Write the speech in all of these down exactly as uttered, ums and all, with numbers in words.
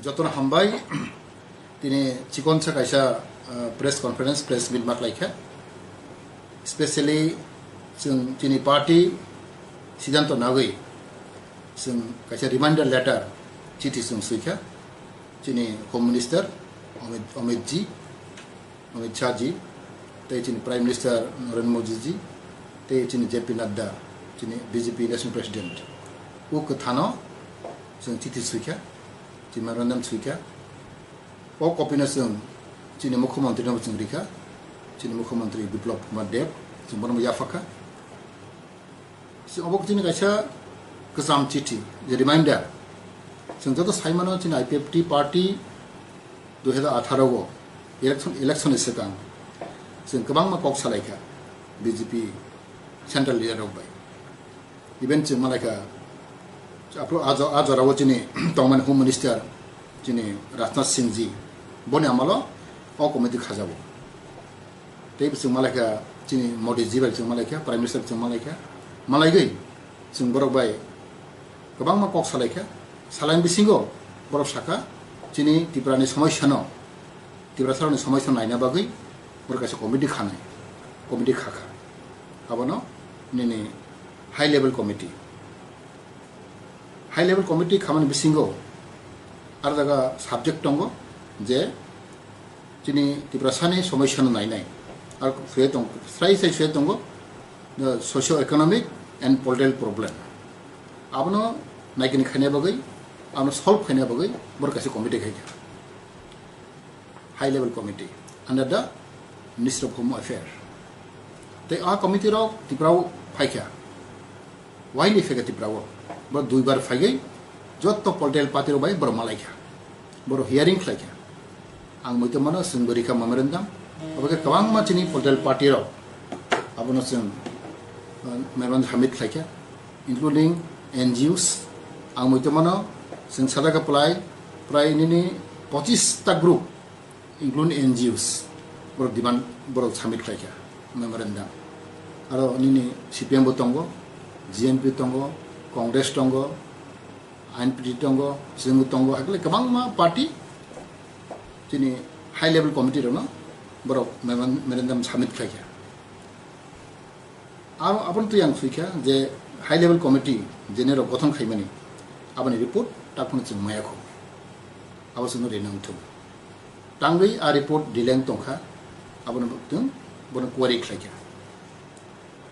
Jotono hambai. Tini chikonsa kaisa, uh, press conference, press meet ma khlaikha. Specially chwng chini party siddhanto nagwi chwng kaisa reminder letter, chithi chwng swikha chini Home Minister Amit, Amit ji, Amit Shah ji, tei chini Prime Minister Narendra Modi ji, tei chini J P Nadda, chini B J P National President. O kwthano chwng chithi swikha, chini memorandum swikha. O copy no chwng chini Mukhyamantri no chwng rikha, chini Mukhyamantri Biplab Kumar Deb, chwng bono yaphakha. Si obo chini kaisa kwcham chithi, je reminder. Chwng joto saimano chini I P F T party dui hazar atharo o election, election ni swkang chwng kwbangma kok salaikha B J P central leader rok bai. Even chwng malaikha, aphuru a jo-, a jorao chini tongmani Home Minister chini Rajnath Singh ji, boni amalo o committee khajago. Tei chwng malaikha chini Modi ji bai chwng malaikha, Prime Minister chwng malaikha, malaigwi chwng borok bai kwbangma kok salaikha. Salaini bisingo borok sakha chini Tripura ni somosya no, Tiprasa rokni somosya no naina bagwi borok kaisa committee khanai, committee khakha. Abono nini high level committee. High level committee khamani bisingo aro jaga subject tongo je chini Tiprasani somosya no nainai. Ar swiya tong, srai sai swiya tongo, the socio economic and political problem. Abono naikini khaina bagwi, abono solve khaina bagwi borok kaisa committee khaikha. High level committee under the Ministry of Home Affairs. Tei a committee rok Tripura o phaikha. Why ni phaikha Tripura o? Bo duibar phaiwi joto political party rok bai borok malaikha. Borok hearing khlaikha. Ang muitu mano chwng bo rikha memorandum. Obo khe kwbangma chini political party rok abono chwng, uh, memorandum submit khlaikha, including N G Os. Ang muitu mano chwng sadaka pwlai prai nini pochis ta group, including N G Os, borok demand, borok submit khlaikha memorandum. Aro nini C P M bo tongo, G N P tongo, Congress tongo, I N P T tongo, chwng tongo, hakhe kwbangma party chini high level committee rokno borok memorandum submit khlaikha. Abo, aboni twi ang swikha je high level committee je norok gothon khaimani, aboni report takhwno chwng maya kho. Abo chwngno rina wngthung. Tangwi a report delay wng tongkha, abono chwng bono query khlaikha.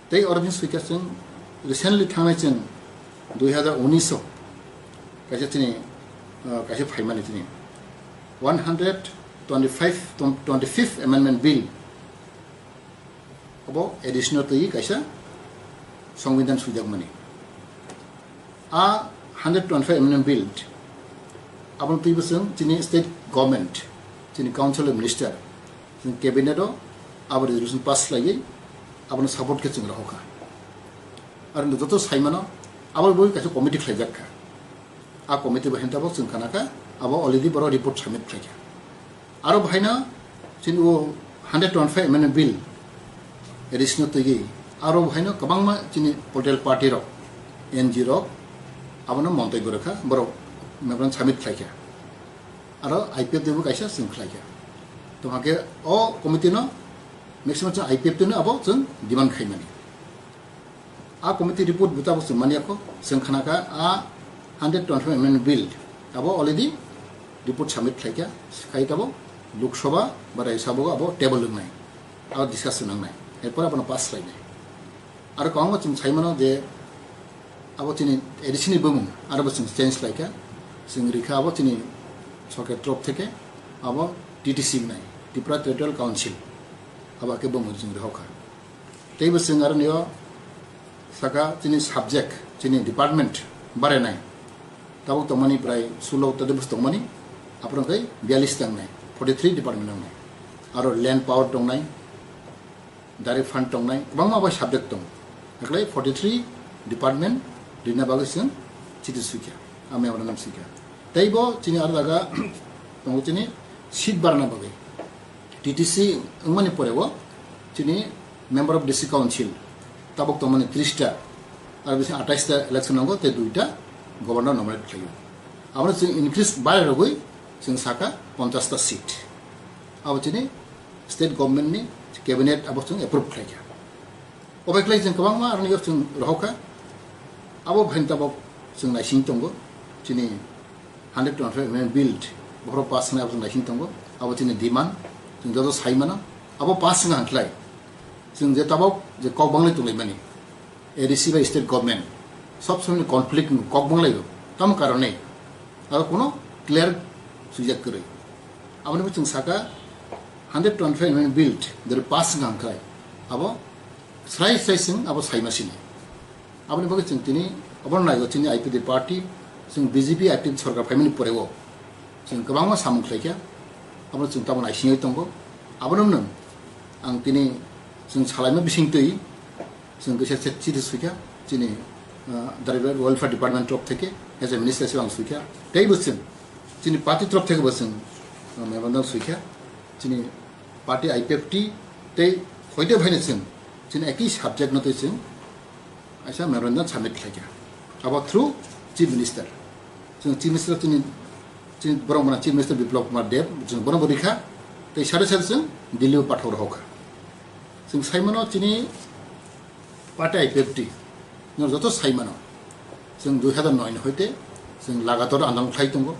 Tei oro bini swikha chwng recently thangnai chwng dui hazar unis o kaisa chini, uh, kaisa phaimani chini one hundred twenty-five, twenty-fifth Amendment Bill. Abo additional twi kaisa Songbidan swijakmani. A hundred twenty-five amendment bill, aboni twi bwswng chini state government, chini council of minister, chini cabinet o abo resolution pass khlaiwi abono support khe chwng rohorkha. Aro joto saimano abo bo kaisa committee khlaijakha. A committee bo henta bo chwng khanakha, abo already borok report submit khlaikha. Aro bahaino chini o hundred twenty-five amendment bill additional twi aro bahaino kwbangma chini political party rok, N G O rok abono montobyo rwkha, borok memorandum submit khlaikha. Aro I P F T bo kaisa chwng khlaikha. To hake o committee no, maximum chwng I P F T no abo chwng demand khaimani. A committee report bo tabuk chwng manya kho, chwng khanakha a hundred twenty-five amendment bill abo already report submit khlaikha, khai tabuk Lok Sabha ba Rajya Sabha o abo table wngnai, abo discuss wngnai, erpor abono pass khlainai. Aro kwbangma chwng saimano je abo chini A D C ni bumung aro bo chwng change khlaikha, chwng rikha abo chini sorkar torop theke abo T T C wngnai, Tripura Territorial Council, abo khe bumung chwng rihokha. Teibo chwng aroni o saka chini subject, chini department barenai. Tabuk tongmani prai sulo tadibus tongmani, aphuru khe biyalish tangnai, forty three department tongnai. Aro land power tongnai, direct fund tongnai, kwbangma bai subject tong. Hakhe forty three department rina bagwi chwng chithi swikha, a memorandum swikha. Teibo chini aro jaga tongo chini seat barna bagwi. T T C wngmani pore o chini member of district council tabuk tongmani tris ta, aro bisi atais ta election nango, tei dui ta governor nominate khlaio. Abono chwng increase bai rogwi chwng saka ponchash ta seat. Abo chini state government ni cabinet abo chwng approve khlaikha. Obai khlai chwng kwbangma aroni yok chwng rohokha. Abo bhain tabok chwng naising tongo. Chini hundred twenty-five amendment bill bokhorok pass wngnai abo chwng naising tongo. Abo chini demand chwng joto sai mano. Abo pass wngkha hwnkhlai chwng je tabok je kok banglai tonglaimani A D C bai state government sob somoi conflict ni kok banglaio. Tamo karone aro kuno clear swijak kwrwi. Aboni bo chwng saka hundred twenty-five amendment bill deri pass wngkha hwnkhlai abo srai srai chwng abo saima sini. Aboni bagwi chwng tini obono naigo chini I P F T party, chwng B J P I P F T sorkar phaimani poreo chwng kwbangma samung khlaikha. Abono chwng tabuk naisingwi tongo. Abono nwng ang tini chwng salaima bisingtwi chwng kisa se chiri swikha chini, ah, Tribal Welfare Department torof theke, as a minister se ang swikha. Teibo chwng chini party torof theke bo chwng, ah, memorandum swikha. Chini party I P F T tei hoite phaino chwng chini ekhi subject no tei chwng kaisa memorandum submit khlaikha. Abo through Chief Minister. Chwng Chief Minister chini, chini borok mano Chief Minister Biplab Kumar Deb, chwng bono bo rikha. Tei sade sade chwng Delhi o pathok rohokha. Chwng sai mano chini party I P F T no joto sai mano. Chwng dui hazar noi ni hoite chwng lagator andolon khlai tongo.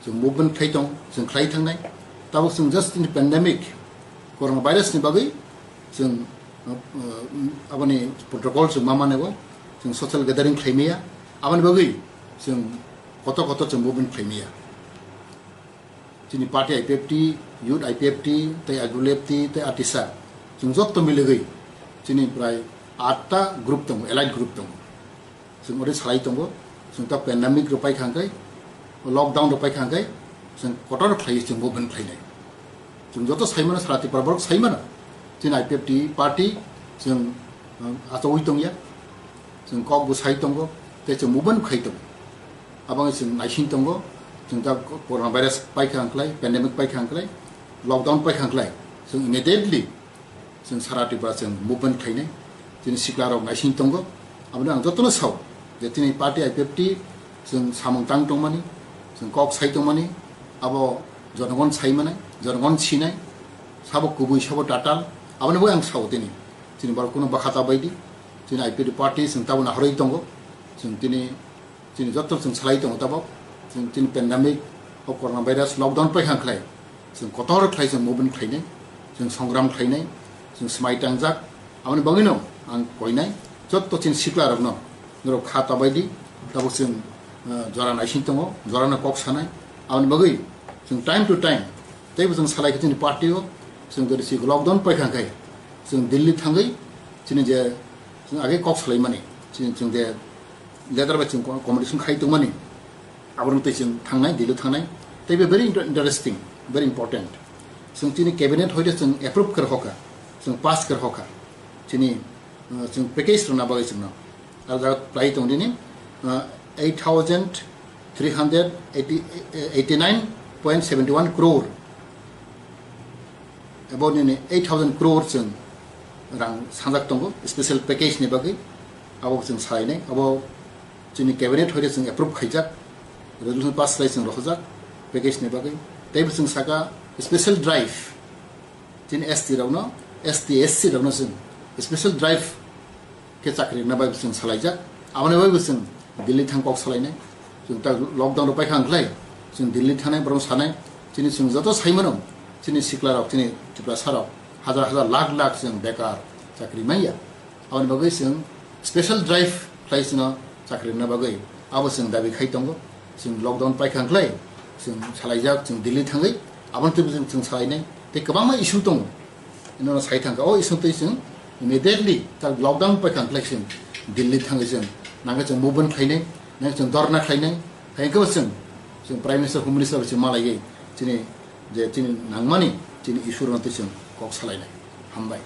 Chwng movement khlai tong, chwng khlai thangnai. Tabuk chwng just in pandemic, corona virus ni bagwi chwng, uh, uh, aboni protocol chwng ma manebo, chwng social gathering khlai maya. Aboni bagwi chwng kotor kotor chwng movement khlai maya. Chini party I P F T, youth I P F T, tei I W F T, tei atisa. Chwng jotto miligwi chini prai atta group tongo, allied group tongo. Chwng ori salai tongo, chwng ta pandemic rok paikha hwnkhe, lockdown rok paikha hwnkhe, chwng kotor khlaiwi chwng movement khlainai. Chwng joto saimano sara Tripura borok saimano. Chini I P F T party chwng, um, achawi tongya. Chwng kok bo sai tongo, tei chwng movement khai tongo. Aboni chwng naising tongo, chwng ta corona virus paikha hwnkhlai, pandemic paikha hwnkhlai, lockdown paikha hwnkhlai, chwng immediately chwng sara Tripura chwng movement khlainai, chini sikla rok naising tongo. Aboni ang jotono sao je chini party I P F T chwng samung tang tongmani, chwng kok sai tongmani, abo jonogon sai manai, jonogon sinai, sabo kubui sabo tatal, aboni bo ang sao tini. Chini borok kuno bwkha ta baidi, chini I P F T party chwng tabuk nahorwi tongo, chwng tini, chini jotto chwng salai tongo tabuk, chwng tini pandemic o corona virus lockdown paikha khlai, chwng kotor khlai chwng movement khlainai, chwng songram khlainai, chwng swmai tangjak, aboni bagwino ang koinai jotto chini sikla rokno norok kha ta baidi, tabuk chwng, eh, jora naising tongo, jorano kok sanai, aboni bagwi chwng time to time teibo chwng salai khe chini party o chwng jodi si lockdown paikha khe chwng Delhi thangwi chini je chwng age kok salaimani chini chwng je leader bai chwng co-, communication khai tongmani aborok tei chwng thangnai Delhi thangnai tei be very inter-, interesting, very important. Chwng chini cabinet hoite chwng approve khe rokha, chwng pass khe rokha chini, uh, chwng package rwna bagwi chwngno. Ar jaga plai tong dini, uh, eight thousand three hundred eighty, eighty nine point seventy one crore. Abo nini eight thousand crore chwng rang sanjak tongo special package ni bagwi. Abo chwng sainai, abo chini cabinet hoite chwng approve khaijak, resolution pass khlai chwng rohorjak package ni bagwi. Teibo chwng saka special drive chini S T rokno, S T S C rokno chwng special drive khe chakri rwna bai bo chwng salaijak. Aboni bai bo chwng Delhi thang kok salainai. Chwng ta lockdown rok paikha hwnkhlai chwng Delhi thangnai borok sanai. Chini chwng joto saimano chini sikla rok, chini Tiprasa rok hajar hajar lakh lakh chwng bekar chakri manya. Aboni bagwi chwng special drive khlai chwngno chakri rwna bagwi abo chwng dabi khai tongo. Chwng lockdown paikha hwnkhlai chwng salaijak, chwng Delhi thangwi aboni twibo chwng, chwng salainai. Tei kwbangma issue tongo. Ino sai thangkha, o issue twi chwng immediately ta lockdown paikha hwnkhlai chwng Delhi thangwi chwng nangkhe chwng movement khlainai, nangkhe chwng dhorna khlainai, hai khe bo chwng, chwng Prime Minister, Home Minister bai chwng malaiwi chini je chini nangmani chini issue rokno twi chwng kok salainai. Hambai.